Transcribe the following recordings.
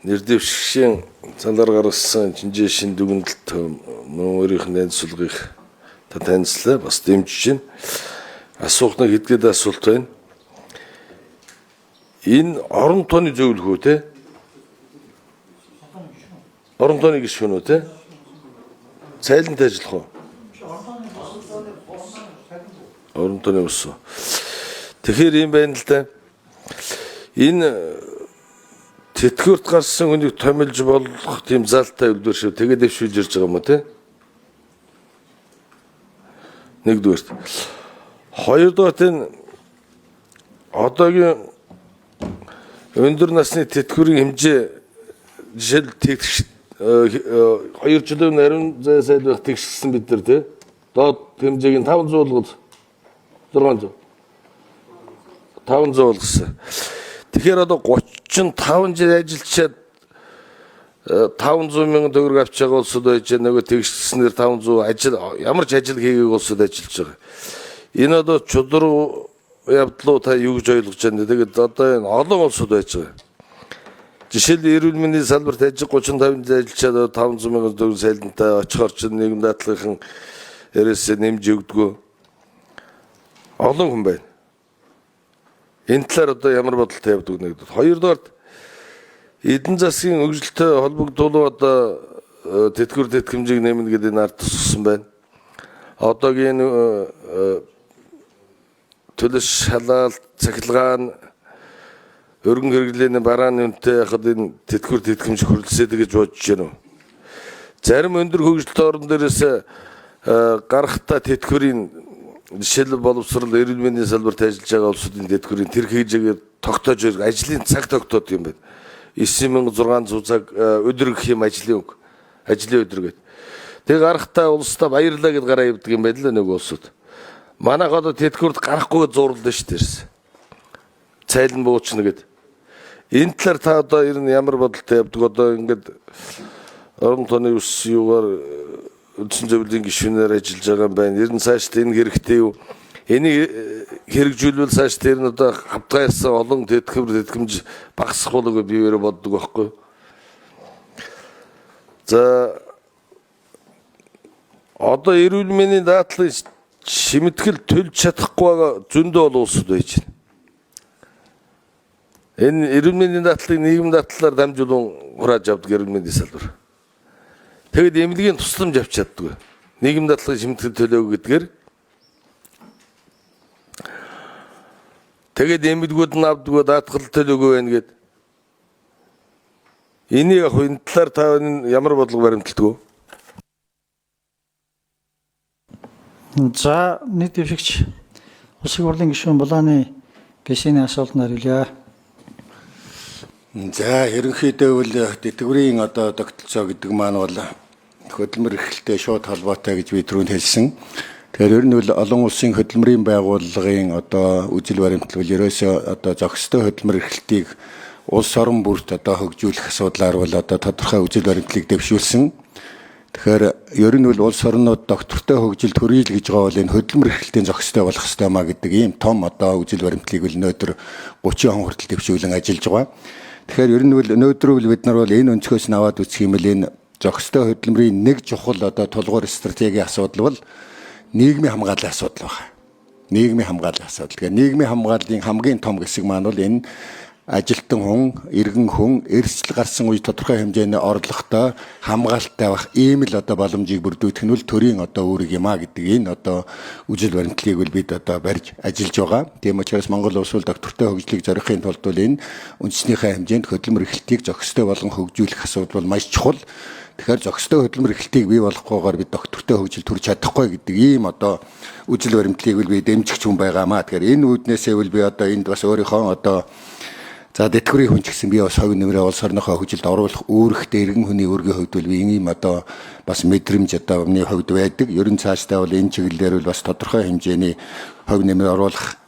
Нэр дэвшигчийн саналаар гаргасан шинжээ шин дүгнэлт мөн өөрийнх нь найдсуулгыг та танилцлаа, бас дэмжиж байна. Асуух нэг хэдгээд асуулт байна. Энэ орон тооны зөвлөгөө те? Орон тооны гишүүн үү те? Цайлант ажиллах уу? Орон тооны ус. Тэгэхээр юм байна л да. Энэ тэтгэврт гарсан хүнийг томилж болох тийм залтай үлдвэр шүү. Тэгээд дэвшүүлж ирж байгаа юм уу те? Нэгдүгээрт. Хоёрдугаарт энэ одоогийн өндөр насны тэтгэврийн хэмжээ жишээл тэгш 2 жилийн ариун зай сайд байх тэгшсэн бид нар те. Доод хэмжээг нь 500 болгол 600 500 болгосон. Тэгэхээр одоо 35 жил ажиллачаад 500 мянган төгрөг авч байгаа улсууд байж, нөгөө тэгшснээр 500 ажил ямар ч ажил хийгээг улсууд ажиллаж байгаа. Энэ одоо чудруу явдлуу та юу гэж ойлгож байна? Тэгээд одоо энэ олон улсууд байж байгаа. Жишээл эрүүл мэндийн салбарт ажил 35 жил ажиллачаад 500 мянган төгрөг сайлантай очихор чинь нийгэм даатгалын ерөөсөө нэмж өгдөгөө. Олон хүн байна. Энэ талаар одоо ямар бодолтой явдаг нэг. Хоёрдугаарт эдийн засгийн хөгжилтэй холбогдуулуу одоо тэтгэвэр тэтгэмжийг нэмнэ гэдэг энэ ард тусгасан байна. Одоогийн төлөс шалаалт, цахилгаан, өргөн хэрэглээний барааны үнэтэй яхад энэ тэтгэвэр тэтгэмж хөрөлсөд гэж бодож байна уу? Зарим өндөр хөгжилтэй орн дээрээс гарахтаа тэтгэврийн жишээлбэл боловсрол эрүүл мэндийн салбарт ажиллаж байгаа улсуудын тэтгэврийн тэр хийжээгээр тогтоож ажлын цаг тогтоод юм байна. 9600 цаг өдөр гэх юм ажлын үг. Ажлын өдөр гэдэг. Тэг гарахтаа улсдаа баярлаа гэд гараа явдаг юм байна л нөгөө улсууд. Манайх одоо тэтгэврт гарахгүй зурлаа шүү дээ. Цайлан буучна гэд. Энэ талаар та одоо ер нь ямар бодолтой явдаг? Одоо ингээд орон тооны ус юугаар үндсэн зөвлөлийн гишүүнээр ажиллаж байгаа юм байна. Ер нь цааш энэ хэрэгтэй юу? Энийг хэрэгжүүлвэл цааш тэр нь одоо хавтгайлсан олон тэтгэвэр тэтгэмж багасах болов уу би өөрөө боддог байхгүй. За одоо эрүүл мэндийн даатгалын шимтгэл төлж чадахгүй байгаа зөндөө олон улсууд байж байна. Энэ эрүүл мэндийн даатгалыг нийгэм даатгалаар дамжуулан хурааж авдаг эрүүл мэндийн салбар. Тэгэд эмнэлгийн тусламж авч чаддаггүй. Нийгэм даатгалын шимтгэл төлөөг гэдгээр тэгээд эмнэлгүүд нь авдаггүй даатгал төлөөгүй байна гэд. Энийг яг энэ талаар та ямар бодлого баримталдаг вэ? За нийт дэвшигч Улсын хурлын гишүүн Булааны Бэсэний асуултанд хариулъя. За ерөнхийдөө бол тэтгэврийн одоо тогтолцоо гэдэг маань бол хөдөлмөр эрхлэлтэй шууд холбоотой гэж би түрүүнд хэлсэн. Тэгэхээр ер нь бол олон улсын хөдөлмөрийн байгууллагын одоо үзэл баримтлал бол ерөөсөө одоо зохистой хөдөлмөр эрхлэлтийг улс орон бүрт одоо хөгжүүлэх асуудлаар бол одоо тодорхой үзэл баримтлалыг дэвшүүлсэн. Тэгэхээр ер нь бол улс орнууд доктортой хөгжилд хүрье л гэж байгаа бол энэ хөдөлмөр эрхлэлтийн зохистой болох ёстой маа гэдэг ийм том одоо үзэл баримтлалыг бол өнөөдөр 30 он хүртэл дэвшүүлэн ажиллаж байгаа. Тэгэхээр ер нь бол өнөөдөр бол бид нар бол энэ өнцгөөс нь аваад үзэх юм бол энэ зохистой хөдөлмөрийн нэг чухал одоо тулгуур стратегийн асуудал бол нийгмийн хамгааллын асуудал байна. Нийгмийн хамгааллын асуудал. Тэгэхээр нийгмийн хамгааллын хамгийн том хэсэг маань бол энэ ажилтан хүн, иргэн хүн эрсдэл гарсан үе тодорхой хэмжээний орлоготой хамгаалалттай байх ийм л одоо боломжийг бүрдүүлэх нь бол төрийн одоо үүрэг юм а гэдэг энэ одоо үзэл баримтлалыг бол бид одоо барьж ажиллаж байгаа. Тийм учраас Монгол улс бол доктортой хөгжлийг зорихын тулд бол энэ үндэснийхээ хэмжээнд хөдөлмөр эрхлэлтийг зохистой болгон хөгжүүлэх асуудал бол маш чухал. Тэгэхээр зохистой хөдөлмөр эрхлэлтийг бий болгохгүйгээр бид доктортой хөгжил төрж чадахгүй гэдэг ийм одоо үзэл баримтлалыг бол би дэмжигч хүн байгаамаа. Тэгэхээр энэ үүднээсээ бол би одоо энд бас өөрийнхөө одоо за тэтгэврийн хүн ч гэсэн би бас хувь нэмрээ улс орныхоо хөгжилд оруулах үүрэгтэй иргэн хүний үүргийн хувьд бол би ийм одоо бас мэдрэмж одоо миний хувьд байдаг. Ер нь цаашдаа бол энэ чиглэлээр бол бас тодорхой хэмжээний хувь нэмрээ оруулах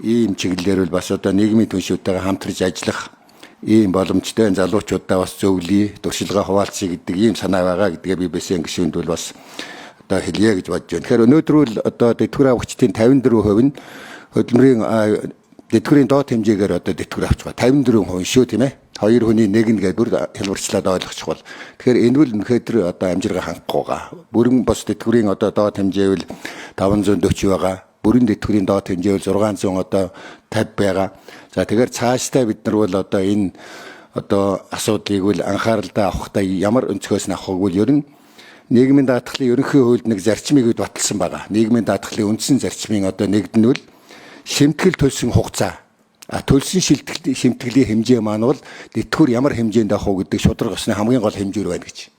ийм чиглэлээр бол бас одоо нийгмийн түншүүдтэйгээ хамтарч ажиллах ийм боломжтой залуучуудаа бас зөвлөе, туршилгаа хуваалцъя гэдэг ийм санаа байгаа гэдгээ би бэсэн гишүүнд бол бас одоо хэлье гэж бодож байна. Тэгэхээр өнөөдөр бол одоо тэтгэвэр авахчдын 54% нь хөдөлмөрийн Тэтгэврийн доод хэмжээгээр одоо тэтгэвэр авч байгаа 54% шүү, тийм ээ. Хоёр хүний нэг нь гээд бүр хэлбэрчлээд ойлгочих бол. Тэгэхээр энэ бол үнэхээр тэр одоо амжиргаа хангахгүй байгаа. Бүрэн бос тэтгэврийн одоо доод хэмжээ бол 540 байгаа. Бүрэн тэтгэврийн доод хэмжээ бол 600 одоо 50 байгаа. За, тэгэхээр цаашдаа бид нар бол одоо энэ одоо асуудлыг бол анхааралдаа авахдаа ямар өнцгөөс нь авах вэ? Ер нь нийгмийн даатгалын ерөнхий хуульд нэг зарчмыг бид баталсан байгаа. Нийгмийн даатгалын үндсэн зарчмын одоо нэгд нь бол шимтгэл төлсөн хугацаа. А төлсөн шимтгэлийн хэмжээ маань бол тэтгэвэр ямар хэмжээнд авах уу гэдэг шударга ёсны хамгийн гол хэмжүүр байна гэж.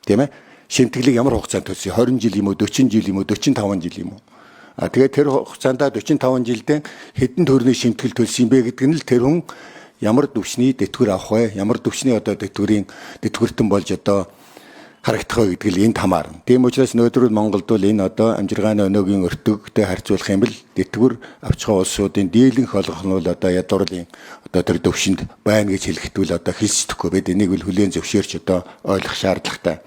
Тийм ээ? Шимтгэлийг ямар хугацаанд төлсөн? 20 жил юм уу, 40 жил юм уу, 45 жил юм уу? А тэгээд тэр хугацаанд 45 жилдээ хэдэн төгрөгийн шимтгэл төлсөн юм бэ гэдэг нь л тэр хүн ямар түвшний тэтгэвэр авах вэ? Ямар түвшний одоо тэтгэврийн тэтгэвэртэн болж одоо харагдах вэ гэдэг л энд хамаарна. Тийм учраас өнөөдөр Монголд бол энэ одоо амжиргааны өнөөгийн өртөгтэй харьцуулах юм бол тэтгэвэр авч байгаа улсуудын дийлэнх олгох нь бол одоо ядуурлын одоо тэр төвшөнд байна гэж хэлэхэд бол одоо хэлсдэхгүй. Бид энийг бол хүлээн зөвшөөрч одоо ойлгох шаардлагатай.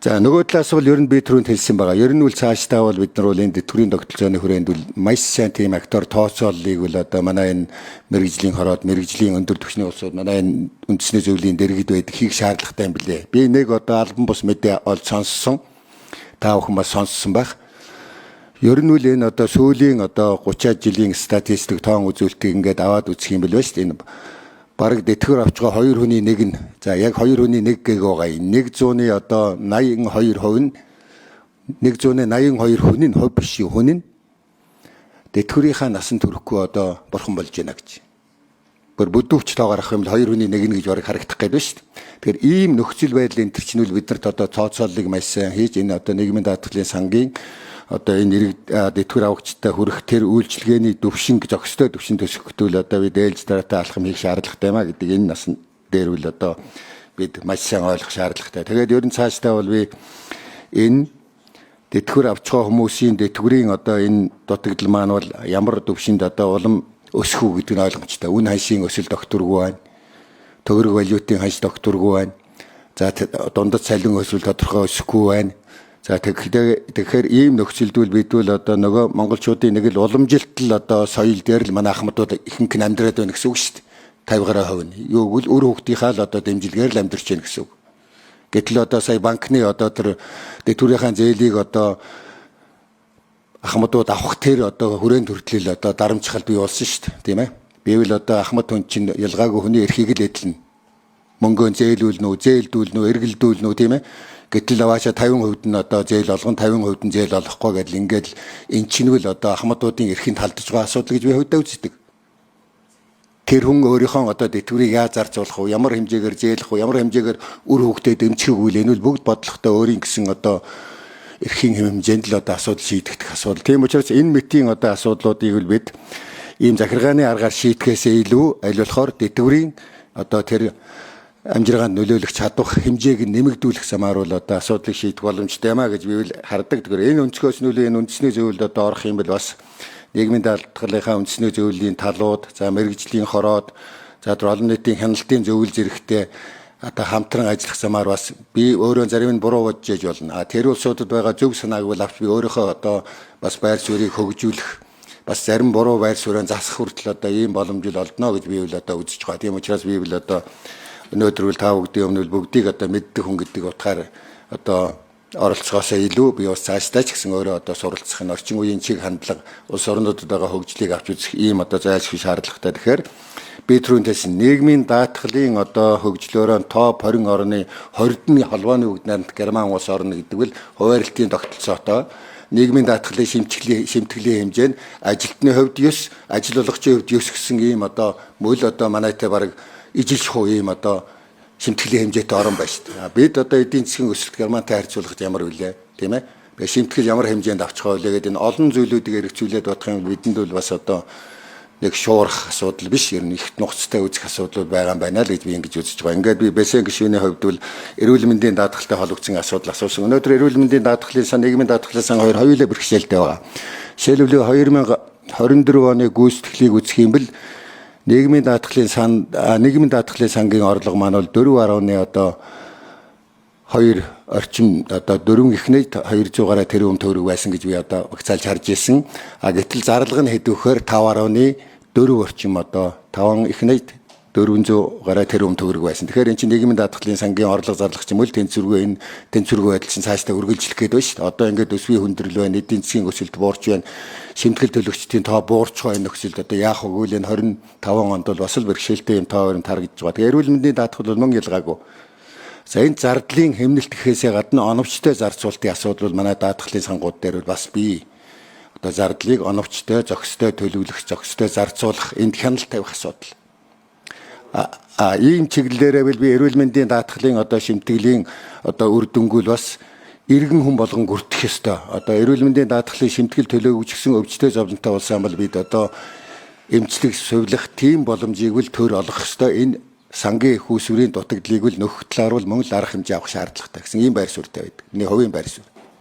За, нөгөө талаас бол ер нь би түрүүнд хэлсэн байгаа. Ер нь үл цаашдаа бол бид нар бол энэ тэтгэврийн тогтолцооны хүрээнд бол маш сайн тийм актер тооцооллыг бол одоо манай энэ мэргэжлийн хороод, мэргэжлийн өндөр түвшний улсууд, манай энэ үндэсний зөвлөлийн дэргэд байдаг хийх шаардлагатай юм билээ. Би нэг одоо албан бус мэдээ олж сонссон. Та бүхэн бас сонссон байх. Ер нь үл энэ одоо сүүлийн одоо 30 жилийн статистик тоон үзүүлэлтийг ингээд аваад үзэх юм бэл ба шүү дээ. Энэ бараг тэтгэвэр авч байгаа хоёр хүний нэг нь, за, яг хоёр хүний нэг гээг байгаа юм. 100-ны одоо 82% нь, 182 хүн нь, хувь биш, хүн нь тэтгэврийнхаа насан туршгүй одоо бурхан болж байна гэж. Бүр бүдүүч тоо гарах юм л хоёр хүний нэг нь гэж бараг харагдах гээд байна шүү дээ. Тэгэхээр ийм нөхцөл байдал энэ төр чинь биднэрт одоо тооцооллыг маш сайн хийж, энэ одоо нийгмийн даатгалын сангийн одоо энэ ирэг тэтгэвэр авагчтай хүрэх тэр үйлчилгээний төвшин, зохистой төвшин төсөгтөл одоо бид ээлж дараатай алхам хийх шаардлагатай юм а гэдэг энэ насан дээр үл одоо бид маш сайн ойлгох шаардлагатай. Тэгээд ер нь цаашдаа бол би энэ тэтгэвэр авч байгаа хүмүүсийн тэтгэврийн одоо энэ дутагдал маань бол ямар төвшинд одоо улам өсөх үү гэдэг нь ойлгомжтой. Үн ханшийн өсөл докторгүй байна. Төгрөг валютын ханш докторгүй байна. За, дундад цалин өсвөл тодорхой өсөхгүй байна. За, тэгэхээр ийм нөхцөлд бид бол одоо нөгөө монголчуудын нэг л уламжилтал одоо соёл дээр л манай ахмадууд ихэнх нь амьдраад байна гэсэн үг шүү дээ. 50 гаруй хувь нь. Юу гэвэл үр хүүхдийнхаа л одоо дэмжлэгээр л амьдарч байна гэсэн үг. Гэтэл одоо сая банкны одоо тэр тэтгэврийнхаа зээлийг одоо ахмадууд авах тэр одоо хүрээнд хүртэл одоо дарамтчхал бий болсон шүү дээ. Тийм ээ. Би бол одоо ахмад хүн чинь ялгаагүй хүний эрхийг л эдлэнэ. Мөнгөө зээлүүлнэ үү, зээлдүүлнэ үү, эргэлдүүлнэ үү, тийм ээ. Гэтэл аваачаа 50% нь одоо зээл олгон, 50% нь зээл олохгүй гэдэл ингээд л эн чинь л одоо ахмадуудын эрхийн талдж байгаа асуудал гэж би хувьдаа үздэг. Тэр хүн өөрийнхөө одоо тэтгэврийг яаж зарцуулах вэ? Ямар хэмжээгээр зээлэх вэ? Ямар хэмжээгээр үр хүүхдэд дэмжих вэ? Энэ бол бүгд бодлоготой өөрийн гэсэн одоо эрхийн хэмжээнд л одоо асуудал шийдэгдэх асуудал. Тийм учраас энэ мэтийн одоо асуудлуудыг л бид ийм захиргааны аргаар шийдэхээсээ илүү аль болохоор тэтгэврийн одоо тэр амжиргаанд нөлөөлөх чадвах хэмжээг нэмэгдүүлэх замаар бол одоо асуудлыг шийдэх боломжтой юм а гэж би бол хардаг. Тэгэхээр энэ өнцгөөс нөлөө энэ үндэсний зөвлөлд одоо орох юм бол бас нийгмийн даатгалынхаа үндэсний зөвлөлийн талууд, за, мэргэжлийн хороод, за, тэр олон нийтийн хяналтын зөвлөл зэрэгтэй одоо хамтран ажиллах замаар бас би өөрөө зарим нь буруу бодож яж болно. А тэр улсуудад байгаа зөв санааг бол авч би өөрийнхөө одоо бас байр суурийг хөгжүүлэх, бас зарим буруу байр суурийг засах хүртэл одоо ийм боломжийг олдно гэж би бол одоо үзэж байгаа. Тийм учраас би бол одоо өнөөдөр бол та бүгдийн өмнө бүгдийг одоо мэддэг хүн гэдэг утгаар одоо оролцохоосоо илүү би бас цаашдаа ч гэсэн өөрөө одоо суралцах нь орчин үеийн чиг хандлага, улс орнуудад байгаа хөгжлийг авч үзэх ийм одоо зайлшгүй шаардлагатай. Тэгэхээр би түрүүнд хэлсэн нийгмийн даатгалын одоо хөгжлөөрөө топ 20 орны 20-д нь холбооны бүгд найрамдах Герман улс орно гэдэг бол хуваарлтын тогтолцоотой нийгмийн даатгалын шимтгэлийн хэмжээ нь ажилтны хувьд 9, ажил олгогчийн хувьд 9 гэсэн ийм одоо мөл одоо манайтай бараг ижилших уу ийм одоо шимтгэлийн хэмжээтэй орон байна шүү дээ. Бид одоо эдийн засгийн өсөлт Германтай харьцуулахад ямар вүлээ, тийм ээ? Тэгээ шимтгэл ямар хэмжээнд авчих вэ гэдэг энэ олон зүйлүүдийг эргцүүлээд бодох юм бидэнд бол бас одоо нэг шуурах асуудал биш, ер нь их нухацтай үзэх асуудлууд байгаа юм байна л гэж би ингэж үзэж байгаа. Ингээд би Бэсэн гишүүний хувьд бол эрүүл мэндийн даатгалтай холбогдсон асуудал асуусан. Өнөөдөр эрүүл мэндийн даатгалын сан, нийгмийн даатгалын сан хоёр хоёулаа бэрхшээлтэй байгаа. Жишээлбэл, 2024 оны гүйцэтгэлийг үзэх юм бол нийгмийн даатгалын сангийн орлого маань бол 4.2 одоо 2 орчим одоо 4 ихнээ 200 гаруй тэрбум төгрөг байсан гэж би одоо багцаалж харж ирсэн. А гэтэл зарлага нь хэд вэхээр 5.4 4 орчим одоо 5 их найт 400 гаруй тэрбум төгрөг байсан. Тэгэхээр эн чинь нийгмийн даатгалын сангийн орлого зарлах ч юм уу тэнцвэргүй энэ тэнцвэргүй байдал чинь цаашдаа үргэлжлэх гээд байна шүү дээ. Одоо ингээд өсвийн хүндрэл байна, эдийн засгийн өсөлт буурч байна. Шимтгэл төлөгчдийн тоо буурч байгаа энэ нөхцөлд одоо яах вэ гэвэл энэ 25 онд бол бас л бэрхшээлтэй юм тоо баримт харагдаж байгаа. Тэгээ эрүүл мэндийн даатгал бол мөн ялгаагүй. За энэ зардлын хэмнэлт гэхээсээ гадна оновчтой зарцуулалтын асуудал бол манай даатгалын сангууд дээр бол бас бий. Одоо зардлыг оновчтой, зохистой төлөвлөх, зохистой зарцуулах энд хяналт тавих асуудал. А ийм чиглэлээрээ би эрүүл мэндийн даатгалын одоо шимтгэлийн одоо үр дүнгуул бас иргэн хүн болгон гүртэх ёстой. Одоо эрүүл мэндийн даатгалын шимтгэл төлөөгч гэсэн өвчтөе зовлонтой болсон бол бид одоо эмчлэг сувилах тийм боломжийг л төр олгох ёстой. Энэ сангийн их усврийн дутагдлыг л нөхөх талаар бол мөн л арга хэмжээ авах шаардлагатай гэсэн ийм байр суурьтай байдаг. Миний хувийн байр суурь.